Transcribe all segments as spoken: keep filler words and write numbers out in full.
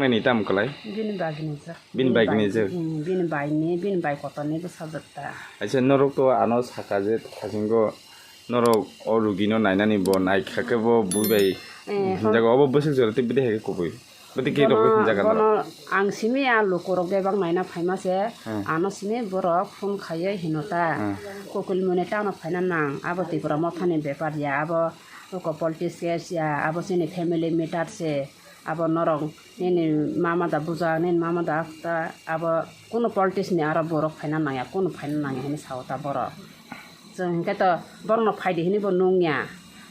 Ni tam kwlai? Bini bagini jak. Bini bagini jak? Hmm, bini baini, bini bai kotorni bwsajak ta. Aisa, norok to ano saka je thasingo norok o rugino nainani bo naikha khe bo bui bai hinjago, obo bwswk jora tei bwdai hai khe kubui? Bwdai khe rok hinjago bono norok? Ang simi a lukurok bebak naina phaima se, hmm, ano simi borok phone khaiwi hino ta. Hmm. Kokilmuni tamo phaina nang, abo Tipra mothani bepar ya, abo oko politics case ya, abo chini family matter se. Abo norok nini mama da bujak, nini mama da akta, abo kunu politics ni aro borok phaina nangya, kunu phaina nangya hinwi sao ta borok. Chwng hinkhe to borokno phaidi hinwi bo nungya.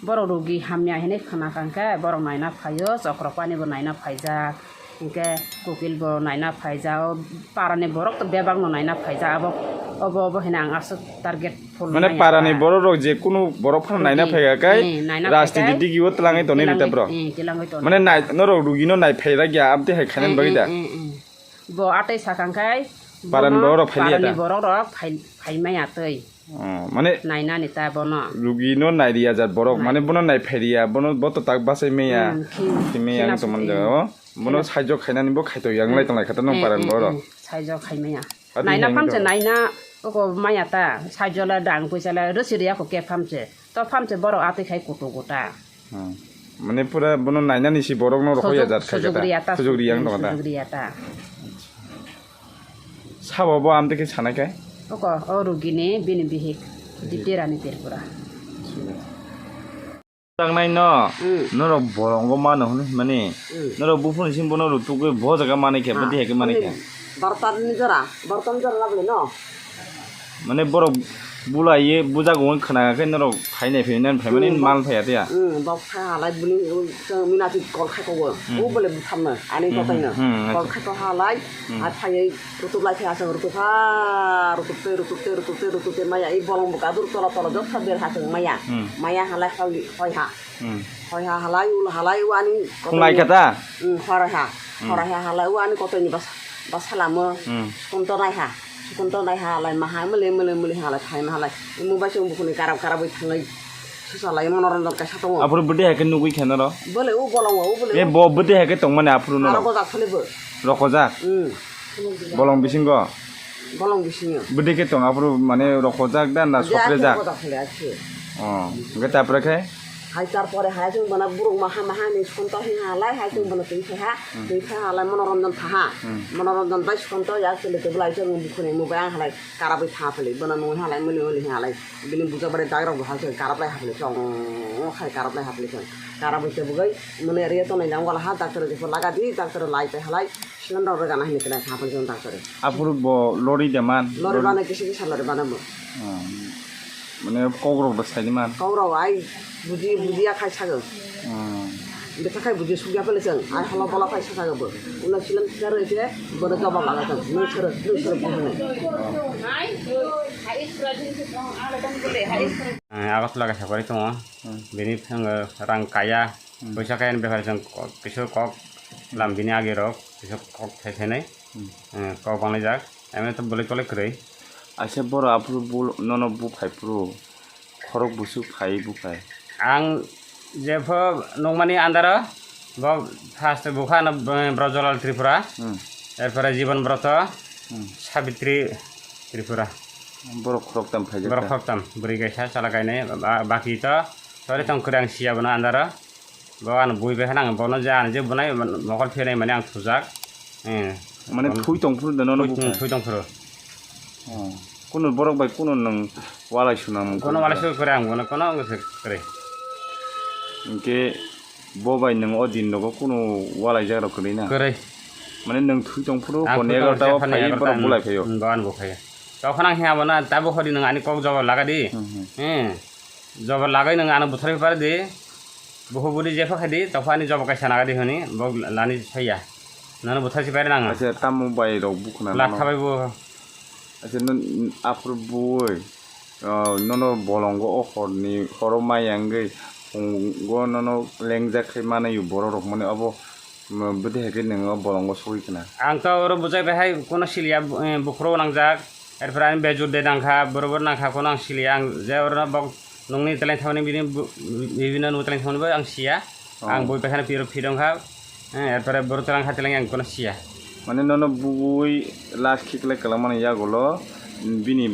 Borok rugi hamya hinwi khna kha hinkhe borok naina phaio, Chokropani bo naina phaijak, hinkhe Kokil bo naina phaijak, o parani borok to bebak no naina phaijak, abo, obo, obo hinwi ang aswk target. Mane parani borok rok je kunu borok phano naina phai kha kai, eh, naina phai rajniti kai, digi o twlangwi tonwi rita borok. Eh, twlangwi tonwi. Mane nai-, norok rugi no nai phai rak ya, amtwi hai khainani bagwi da. Eh, eh, eh, eh. Bo atwi sakang kai, parani borok rok phai liya da. Parani borok rok phai, phai maya twi. Oh, mane nainani ta bono. Rugi no nai riya jat borok, mane bono nai phai riya, bono bo to tak bachai maya. Hmm, khi-, khimaya ang khina tongmani jaga o. Bono saijo khainani bo khaito yang lai tonglai kha ta nong parani borok. Eh, eh, eh, saijo khaimaya. Naina phamse naina oko maya ta, saijo la dang puisa la rwsi riya kho ke phamse. To phamse borok atwi khai kutu kuta. Hmm. Mane pura bono nainani si borok no rokho ya jat khai kha ta. Sujuk riya ta. Sujuk riya ang tong ta. Sujuk riya ta. Sabo bo amtwi khe sanai khe? Oko o rugini bini bihik Dipti Rani Tripura. Tangnai no, hmm, norok bolongo mano hwnwi hwnmani. Hmm. Norok buphuru simi bono rutugwi bo jaga manwi kha, ah, bwdwi hai khe manwi kha. Barta ni jora, barta ni jora labwi no. Mane borok bulaiye bujago wng khna khe norok phainai phainai phaimani, hmm, mal phaiya tiya. Hmm, bok phai halai bini, chwng mina ti kol khai kogo. Hmm. O bole buthamno, ani, hmm, kotaino. Hmm, kol khai ko halai, hmm, hai phaiwi Rutuk lai khe aswk rutuk ha, rutuk tei, rutuk tei, rutuk tei, rutuk tei maya, i bolong bo kadur tola tola jotha ber ha chwng maya. Hmm. Maya halai hoi, hoi ha. Hmm. Hoi ha halai, ul halai, wani khungai khe ta? Hmm, horai ha. Hmm. Horai ha halai, wani kotorni bas-, basa lamo. Hmm. Sukunto nai ha. Sukunto nai ha halai, maha mele, mele, mele halai, phaima halai. Imo bai chwng bukhuni karab karabwi thangwi susa lai, monoronjon kaisa tongo. Aphuru bwdwi hai khe nugwi khe noro? Bole, u bolong o, u bole. E, bo bwdwi hai khe tongmani aphuru noro? Aro gojak sole bo. Rokojak? Hmm. Bolong bisingo? Bolong bisingo. Bwdwi khe tong aphuru mane rokojak da na soprejak? Rokojak sole, achi. Oh, hwnkhe tapre khe? Hai tar pore hai chwng bono buruk maha maha ni sukun to hi halai, hai chwng bono twi phai ha, hmm, twi phai halai monoronjon pha ha. Hmm. Monoronjon bai sukun to ya chwle tebulai chwng bukhuni mubai ang halai karabwi pha phali. Bono nung halai muli muli halai bini buja bare dagrok bo halai karap lai ha phali chwng, hai karap lai ha phali chwng. Karabwi tebugwi mone area tonwi jang wala ha doctor jepho laga di, doctor lai pai halai. Sigon rok rega na hini kena kha pon jon tak sore. Aphuru bo lori de man? Lori bana kisi kisa lori bana bo. Hmm. Mane kok rok da sai man? Kok rok ai buji, buji ya khai sago. Hmm. Beta khai buji sugya pele chang. Ai holo bola khai sago bo. Una silan kisa roi se bo da jaba laga chang. Nung sere, nung sere bo hane. Agartala kaisa kwrwi tongo. Hmm. Bini thang rang kaya. Hmm. Poisa kaya ni bepar chang kok, kisa kok lam bini agi rok. Kisa kok thai thainai. Hmm. Eh, kok banglaijak. Amo to bolai tolai kwrwi. Aisa boro aphuru bul-, nono buphai phuru khorok busu phai buphai. Ang jepho nungmani andaro bo first bukha no, eh, Brojolal Tripura. Hmm. Erpore Jibon Broto, hmm, Sabitri Tripura. Borok khoroktam phaijak. Borok khoroktam, bwrwi kaisa, chwla kainwi, ba-, baki to sori tong kwrwi ang siya bono andaro. Bo ano bui bai khana ang bono je ano je bunai mokol phinai mani ang thujak. Eh. Mane thui tong phuru da nono bukha? Thui tong phuru. Oh. Kuno borok bai kuno nwng walai sunang? Kuno walai su kwrwi ang bono kuno wngkha kwrwi. Hinkhe bo bai nwng o din rogo kuno walai jak rok kwrwi na? Kwrwi. Mane nwng thui tong phuru hor ni egarota o phai borok bulai phaio? Hmm, bo ano bo phaio. Tokon ang hiya bono tabo hori nwng ani kok jawab laga di. Hmm, hmm. Hmm. Jobo lagwi nwng ano butharwi pari di. Buhu budi jepha khai di, tokha ani jobo kaisa naga di hwnwi bo lani saiya. Nono butharwi pari nang. Acha, tamo bai rok bukhna. Lak thabai bo. Acha, non aphuru bui, ah, nono bolongo o horni horo maya wngwi phungo nono lengjak khai manayo borok rok mani obo. Bwdwi hai khe nwng o bolongo sogwi khna? Ang to oro bwchai bai hai, kuno siliya, eh, bukhro nangjak, erpore ani bejut de nangkha, borobor nangkha, kuno ang siliya, ang je oro bok nungni teleng thangmani bini bu-, bibino nungni teleng thangmani bo ang siya. Oh. Ang bui paikha piro phirong kha, Eh, erpore boro twlang kha twlang yang kono siya. Mane nono bui last kick le kwlangmani yagulo bini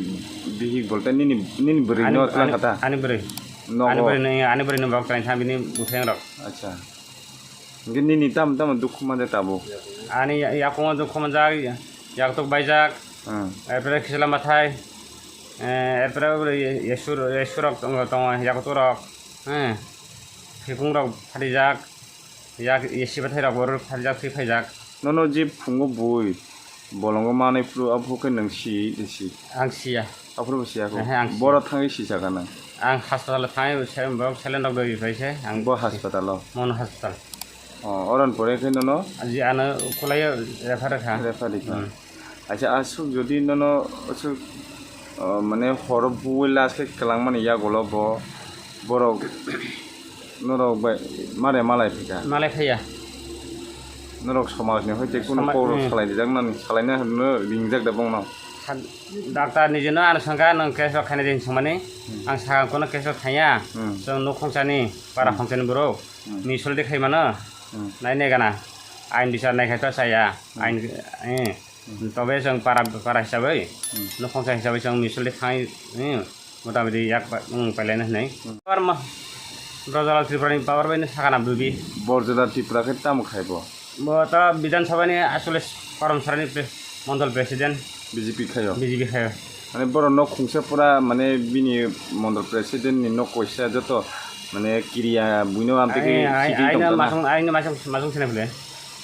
bihik bolte nini, nini bwrwi Ani, no twlang ani, kha ta? Ani bwrwi. Nogo. Ani bwrwi no, ani bwrwi no bok twlang kha bini bwthang rok. Acha. Hingke nini tamo tamo dukhu manja tabuk? Ani ya-, yakungo dukhu manjak, yaktuk baijak, Hmm. erpore khisila mathai, eh, erpore abo ye-, yesur, yesurok tongo, tongo, yaktuk rok, eh, khikung rok phatijak, yak, yesi bathai rok oro phatijak, thwi phaijak. Nono je phungo bui, Bolongo manwi phuru, aphuru khe nwng si, si. Ang siya. Aphuru bo siya kho. Ehe, ang siya. Boro thangwi sisakha nwng. Ang hospital o thangwi se, borok salent rok doi pai se, ang Bo hospital o? Mono hospital. O, oron pore khe nono? Aji ano kulaio refer kha. Refer kha. Hmm. Acha, aswk jodi nono aswk, o, mane horo bui last khe kwlangmani yagulo bo, borok Norok bai mare malai phika. Malai phaiya. Norok somaj ni hoite kunu Soma-, kok rok hmm. salai dijak nani, salai na hwnwi ringjak da bongno. Sa-, doctor ni jeno ano sangka nang case rok khaina din sumani. Hmm. Ang saka kono case rok thaya. Hmm. Chwng nuk khongsa ni, para Hmm. khongsa ni borok. Hmm. Misul de khai mano. Hmm. Nai ne gana. Ain bichar nai khai to saya. Hmm. Ain, eh. Tobe chwng para, para hisabai, Hmm. nukhungsa hisabai chwng misil de thangwi, hmm, mota moti yak pa-, hmm, pailai na hinwi. Hmm. Power ma-, Brojolal Tripura ni power bai no sakana bubi. Borjolal Tripura khe tamo khai bo? Bo to Bidhan Sabha ni actually Karamsara ni pre-, mondol president. B J P khayo? B J P khayo. Mane borok nok khungsa pura mane bini mondol president ni nok koisa joto mane kiriya buino amtwi khe Ai, ai, sidi ai no tongkha na? Masung, ai no masung, masung sene phule.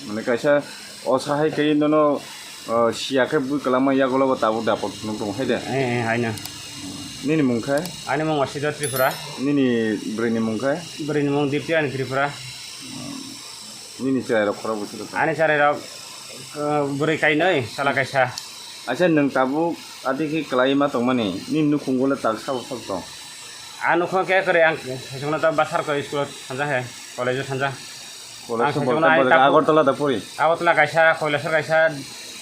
Mane kaisa osa hai khe nono, o, siya khe bui kwlangma yagulo bo tabuk dapot phunuk tongo hai de? Eh, eh, haino. Nini mung khe? Ani mung Asida Tripura. Nini bwrwi ni mung khe? Bwrwi ni mung Dipti Rani Tripura. Nini cherai rok khorok bwswk tong? Ani cherai rok, o, bwrwi kainwi, sala kaisa. Acha nwng tabuk ati khe kwlai ma tongmani, nini nukhungo le tak sabo sok tong? A nukho khe kwrwi ang saichungno ta Basarkoi school-o thanja he, college-o thanja. College Ang to saichungno Bolkan ai Bajak, takhuk Agartala da pori? Agartala kaisa, Kailasor kaisa,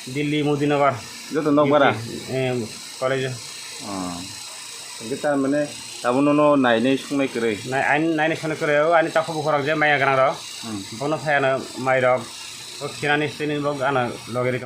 Delhi, Modinagar. Joto nokbara? U P, eh, college-o. Oh. Hingke ta mane tabuk nono nainai sungnai kwrwi? Nai-, aini nainai sungnai kwrwi, o ani takhuk bukhuk rok je maya gwnang rok. Hmm. Bono phai ano mai rok. O khinani sini bo ano loge rikha.